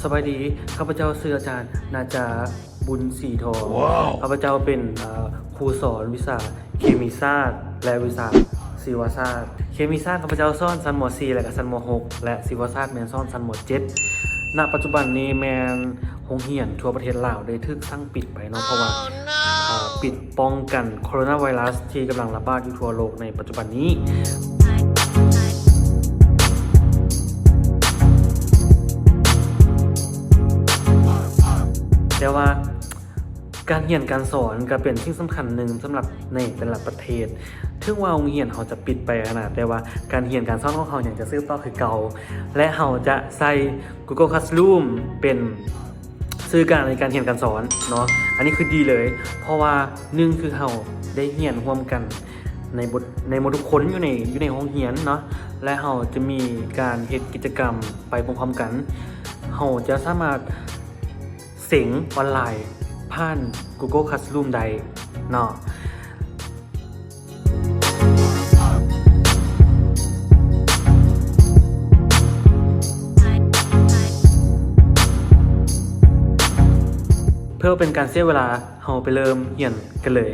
ສະບາຍດີ, ຂ້າພະເຈົ້າຊື່ອາຈານນາຈາ ບຸນສີທອງ. ຂ້າພະເຈົ້າເປັນ ເອີ ຄູສອນວິຊາເຄມີສາດ ແລະ ວິຊາຊີວະສາດ. ເຄມີສາດຂ້າພະເຈົ້າສອນຊັ້ນ ມ.ສີ່ ແລະ ກະຊັ້ນ ມ.ຫົກ ແລະ ຊີວະສາດແມ່ນສອນຊັ້ນ ມ.ເຈັດ. ນະປັດຈຸບັນນີ້ແມ່ນໂຮງຮຽນທົ່ວປະເທດລາວໄດ້ຖືກສັ່ງປິດໄປເນາະ ເພາະວ່າ ເອີ ປິດ ປ້ອງກັນໂຄໂຣນາໄວຣັສທີ່ກຳລັງລະບາດຢູ່ທົ່ວໂລກໃນປັດຈຸບັນນີ້. ແຕ່ວ່າການຮຽນການສອນກໍເປັນສິ່ງສຳຄັນໜຶ່ງສຳລັບໃນແຕ່ລະປະເທດ. ເຖິງວ່າໂຮງຮຽນເຮົາຈະປິດໄປຫັ້ນນະ, ແຕ່ວ່າການຮຽນການສອນຂອງເຮົາຍັງຈະສືບຕໍ່ຄືເກົ່າ ແລະ ເຮົາຈະໃຊ້ Google Classroom ເປັນ ສື່ກາງໃນການຮຽນການສອນເນາະ. ອັນນີ້ຄືດີເລີຍ ເພາະວ່າໜຶ່ງຄືເຮົາໄດ້ຮຽນຮ່ວມກັນໃນບົດ ໃນໝົດທຸກຄົນຢູ່ໃນ ຢູ່ໃນໂຮງຮຽນເນາະ ແລະ ເຮົາຈະມີການເຮັດກິດຈະກຳໄປພ້ອມໆກັນ. ເຮົາຈະສາມາດເສັງອອນລາຍຜ່ານ Google Classroom ໄດ້ເນາະ. ເພື່ອບໍ່ເປັນການເສຍເວລາ, ເຮົາໄປເລີ່ມຮຽນກັນເລີຍ.